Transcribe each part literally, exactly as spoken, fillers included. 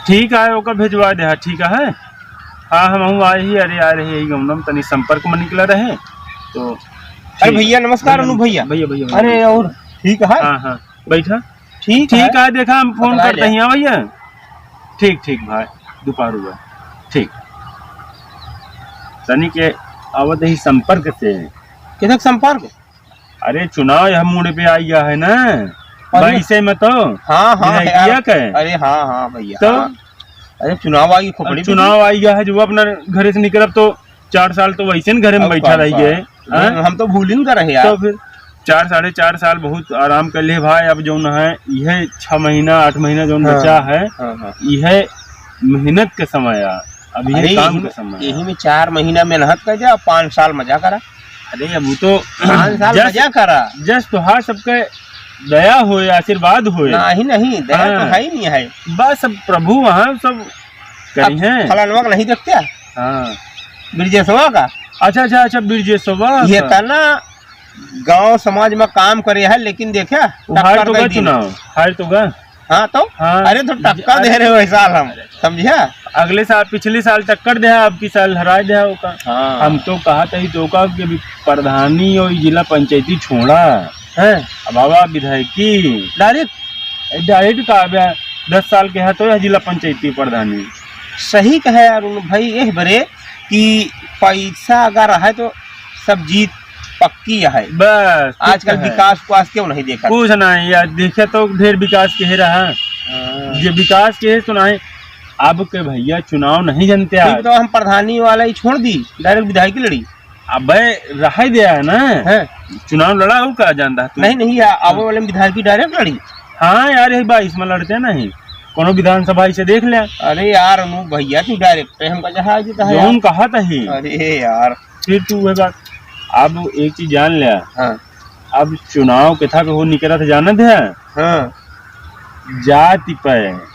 ठीक है, ओका भेजवा दे, हाँ, ठीक है। हाँ, हमहू आए ही, अरे, आ रहे ही, गमनम तनी संपर्क में निकला रहे, तो अरे ठीक। भैया, नमस्कार, भैया, अनूप भैया। भैया, भैया, भैया। अरे, और ठीक है? हाँ, हाँ, बैठा। ठीक ठीक है। है, देखा, हम फोन पकड़ा करते ले। ही, हाँ भैया। ठीक, ठीक भाई, दोपहर हुआ। ठीक। तनी के आवत ही संपर्क से। किधर संपर्क? अरे, चुनाव यह मूड पे आई गया है ना, अरे। बाईसे में तो। हाँ, हाँ, विधायकिया यार। के। अरे, हाँ, हाँ, भैया, तो? हाँ। अरे, चुनाव आई, खोपड़ी अब पे चुनाव आई गया है, जो अपना घरे से निकलब तो चार साल तो वैसे न घरे में अब बैठा का, रह का? गए, हाँ? हम तो भूलिन का रहे यार। तो फिर चार, साढ़े चार साल बहुत आराम कर लिए भाई। अब जौन है, यह छह महीना, आठ महीना जौन हाँ, बचा है, हाँ, हाँ। यह मेहनत का समय है, अब यह अरे, काम यही का में, समय है। यही में चार महीना मेहनत कर जा, पाँच साल मजा करा। अरे, अब वो तो पाँच साल जस, मजा करा। जस तोहार सबके दया होए, आशीर्वाद होए। नहीं, नहीं, दया तो हाँ। है ही नहीं है। बस अब प्रभु वहाँ सब करी अब हैं। फलानवा का नहीं देखते? हाँ। बिरजेशवा का? अच्छा, अच्छा, अच्छा, बिरजेशवा ये का। था ना, गांव समाज में काम करे है, लेकिन देखा, वो हार टक्कर तो दे गया दिन। चुनाव, हार तो गया। हाँ तो? हाँ। अरे तो टक्कर दे रहे हो इस साल हम, समझिया? अगले साल, पिछले साल टक्कर दे, अब की साल हरा दे ओका। हाँ। हम तो कहा था ही तो का कि अभी प्रधानी और जिला पंचायती छोड़ा है, अब बाबा विधायकी। Direct? Direct का अब दस साल के है तो यह जिला पंचायती प्रधानी। सही कहे यार उन भाई, यह बरे कि पैसा अगर है तो सब जीत पक्की है। बस, ठीक आजकल है। विकास उकास क्यों नहीं देखा? कुछ नहीं यार, देखे तो ढेर विकास के रहा। हाँ। जे विकास के सुनाए, अब के भैया चुनाव नहीं जानते ठीक आज। तो हम प्रधानी वाला ही छोड़ दी, direct विधायकी लड़ी। अबे रहे दे है ना। हैं? चुनाव लड़ा हो का जानता तू? नहीं, नहीं यार, आवे वाले में विधायकी direct लड़ी। हाँ यार, यही बाईस में लड़ते नहीं, कोनो विधानसभा इसे देख ले। अरे यार, अनूप भैया, तू direct है, हमका जहाज देता है जौन यार। कहा था ही। अरे यार। फिर तू वह बात, अब एक चीज जान ले। हाँ। अब चुनाव के था कि वो निकला था, जानत है? हाँ। जाति पे।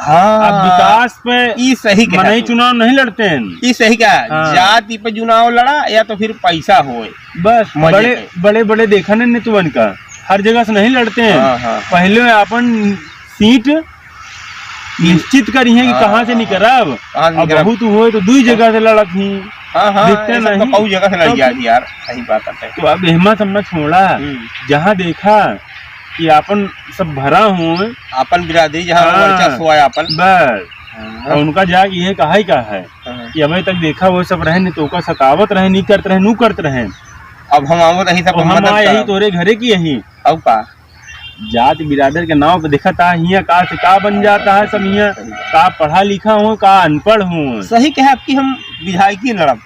हाँ। अब विकास पे ई सही कहा मनई तू। चुनाव नहीं लड़ते हैं। ई सही कहा। हाँ। जाति पे चुनाव लड़ा या तो फिर पैसा होए। बस, मजे बड़े, पे। बड़े, बड़े देखा ने नेतवन का, हर जगह से नहीं लड़ते हैं। हाँ, हाँ। पहले अपन सीट निश्चित करी है कि हाँ, कहाँ से हाँ, निकरब। कहाँ से अब निकरब? बहुत हुए तो दुई जगह से लड़त ही। हाँ, हाँ, देखते ये सब तो नहीं। बहुत जगह से लड़ तो जाती यार, सही बात है। तो अब हिम्मत हम ना छोड़ा, हम्म। जहाँ देखा कि आपन सब भरा हो, आपन बिरादरी जहाँ हाँ, वर्चस्व है आपन। बस। हाँ। और उनका जाके ये कहा ही का है हाँ। कि अबे तक देखा वो सब रहे नहीं तो ओका सतावत रहे, नहीं करत रहे, नू करत रहे। अब हम आवत रही सब और हम हम मदद आए ही करब। तोरे घरे की यही। अब का? जात बिरादर के नाव पे देखत है, हियाँ का से का बन जाता है सब, हियाँ का पढ़ा लिखा हो, का अनपढ़ हो। सही कहे, अब की हम विधायकी लड़ब।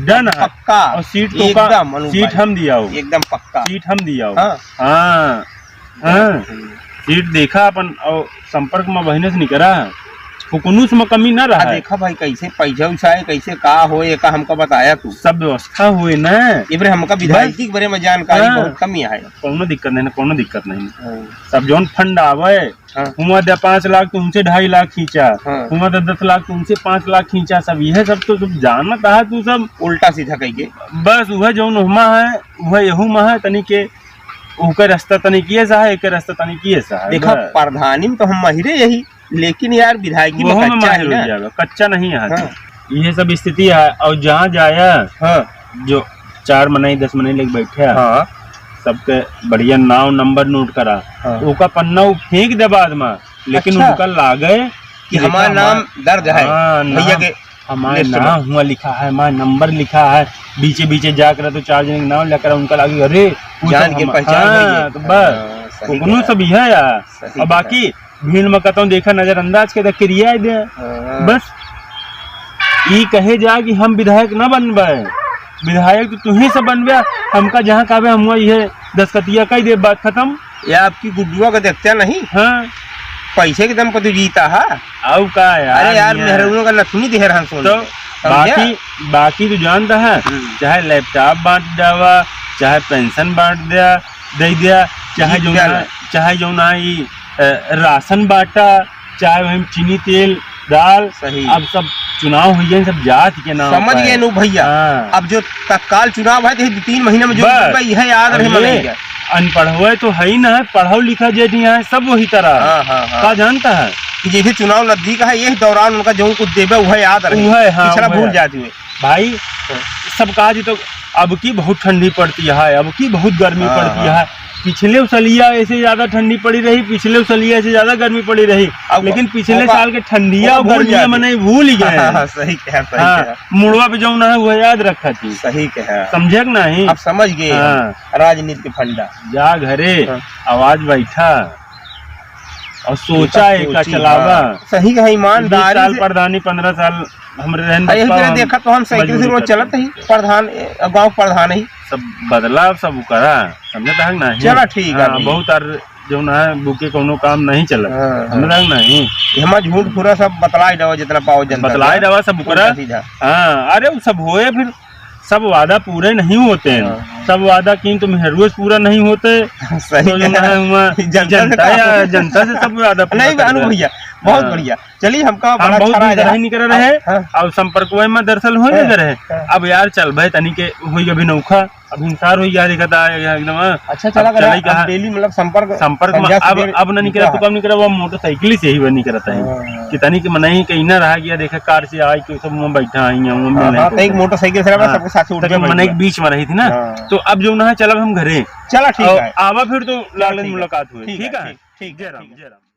Done है। पक्का। और सीट तो का, एकदम अनूप सीट भाई। हम दिया हो। एकदम पक्का। सीट हम दिया हो। हाँ। हाँ। हाँ। हम्म। सीट देखा अपन और संपर्क में बहिने से निकरा है। फुकनुस में कमी ना रहा आ है। देखा भाई, कैसे पैसा उसा है, कैसे का हो, एका हमका बताया तू। सब व्यवस्था हुए ना। ये बारे हमका बस। विधायकी के बारे में जानकारी हाँ। बहुत कमी है। कौनो दिक्कत नहीं ना, कौनो दिक्कत नहीं। हाँ। सब जौन fund आवे, हाँ। हुआ दे पाँच लाख, तुमसे ढाई लाख खींचा, हाँ। हुआ दे दस लाख, तुमसे पाँच लाख खींचा, सब यह सब तो सब जानत है तू सब। उल्टा सीधा कह के। बस वह जौन हुमा है, वह यहू में है, तनी के ओकर रास्ता तनी किए सा है, एकर रास्ता तनी किए सा है, देखा, बस। प्रधानी में तो हम माहिरे यही, लेकिन यार, विधायकी में वहू में कच्चा माहिर है हो ना। जाएगा, कच्चा नहीं है। हाँ। ये सब स्थिति है, और जहाँ जाया, हाँ। जो चार मनई, दस मनई लेके बैठे हैं, हाँ। सबके बढ़िया नाव नंबर note करा, हाँ। ओका पन्ना वो फेंक दे बाद में, लेकिन अच्छा। उनका लागे कि कि हमारा देखा, नाम हमार-, दर्ज है हाँ, भैया नाम, के हमारे list में। नाम हुआ लिखा है, हमारा नंबर लिखा है, बीचे बीचे जाकर तो चार जने के नाम लेकर उनका लागे, अरे, वो जान सब के हम-, पहचान हाँ, भैया। तो बस, हाँ, सही उगनू कहा। सब ही है यार। सही और कहा। बाकी भीड़ में कतौ देखा, नजरअंदाज के तो किरिया दे। हाँ। बस, ई कहे जा कि हम विधायक ना बनबे, विधायक तो तुही से बनबे, हमका जहाँ कहबे हम वही है, दस्तखतिया कह दे, बात खत्म। या आपकी गुड्डुआ का देखते नहीं? हाँ। पैसे के दम पर तू जीता है। आऊ का यार, अरे यार, ये मेहररुओं का नथुनी देह रहन सोने तो में। समझे? बाकी, बाकी तू जानता है, हम्म। चाहे laptop बांट देवा, चाहे pension बांट दिया, दे दिया, चाहे जीत जो गया ना, ना। चाहे जो ना ई, अ, राशन बांटा, चाहे वही चीनी, तेल, दाल, सही। अब सब चुनाव हुई है, सब जात के नाम समझ पर। गए नु भैया। हाँ। अब जो तत्काल चुनाव है, तो ये दो तीन महीने में जो बस। होगा, यह याद रहे अरे, मनई के। अनपढ़ हुए तो है ही ना है, पढ़ो लिखा जे भी है, सब वही तरह। हाँ, हाँ, हाँ। का जानता है? कि जैसे चुनाव नजदीक है, यही दौरान उनका जौन कुछ देबे, वह याद रहे, उहे, हाँ, पिछला उहे भूल याद। जाती है। भाई, हाँ। सब कहा जी तो अब की बहुत ठंडी पड़ती है, अब की बहुत गर्मी हाँ, पड़ती हाँ। है। पिछले सलिया ऐसे ज्यादा ठंडी पड़ी रही, पिछले सलिया ऐसे ज्यादा गर्मी पड़ी रही, अब लेकिन पिछले ओका-, साल के ठंडिया ओका और भूल गर्मिया जाती। मने भूल ही गए हैं। हाँ, सही कहा, सही हाँ, कहा। मुड़वा पे जौन है, वह याद रखा थी। सही कहा। समझे कि नहीं? अब समझ गए हम हाँ। राजनीति के फंडा। जा घरे, हाँ। आवाज बैठा और सोचा, एका सोची, चलावा। हाँ। सही कहा, बीस ईमानदारी साल से। प्रधानी, पन्द्रह साल हमरे रहन अरे, बप्पा, फिर हम देखा तो हम साइकिल से मजदूरी रोज करते चलत हैं। ही, प्रधान, ए, गाँव प्रधान ही। सब बदलाव सब करा, समझे तहक नहीं? चला, ठीक हाँ, आदमी। बहुत आर जौन है, बुके कौनो काम नहीं चलत। हाँ, हाँ। समझे तहक नहीं? ये हमार झूठ पूरा सब बतलाए देवा, जितना पाओ जनता बतलाए का। देवा सब पूरा। सीधा। हाँ, अरे, वो सब होए फिर सब वादा पूरे नहीं होते हैं। हाँ। सब वादा की तो मेहरुए से पूरा नहीं होते। सही तो जो कहा। है, हुआ जनता से जनता का या होता? जनता से सब वादा पूरा नहीं, कर भानु रहे। भैया, बहुत हाँ। बढ़िया। चलिए, हमका हम बड़ा बहुत अच्छा दिन से रहा। नहीं निकल रहे, हाँ। अब संपर्क में दरअसल हो नहीं हाँ। रहे। हाँ। अब यार, चल भाई, तनी के होई अभी नौखा, अब हिंसार होई यार, देखा था एकदम, हाँ। अच्छा, अब चला करा, चले कहा। अब डेली मतलब संपर्क संपर्क में संझा अब, सुबह अब ना निकला होता तो है। कब निकला, वो मोटरसाइकिल से ही बनी करता है। हाँ। कि तनी के मनई के इना रहा गया, देखा कार से आए के सब वहाँ बैठा आई हैं, वहाँ हाँ, मिलने हाँ, को तो एक सब। मोटरसाइकिल से रहा, हाँ, सबके साथ उठ तो के बैठ मनई के गया। बीच में रही थी ना, हाँ। तो अब जो ना है, चलब हम घरे। चला, ठीक और है। आवा फिर तो ठीक है, लालन ठीक है। मुलाकात हुई, ठीक है, ठीक है? ठीक, ठीक, जय राम, ठीक है। जय राम।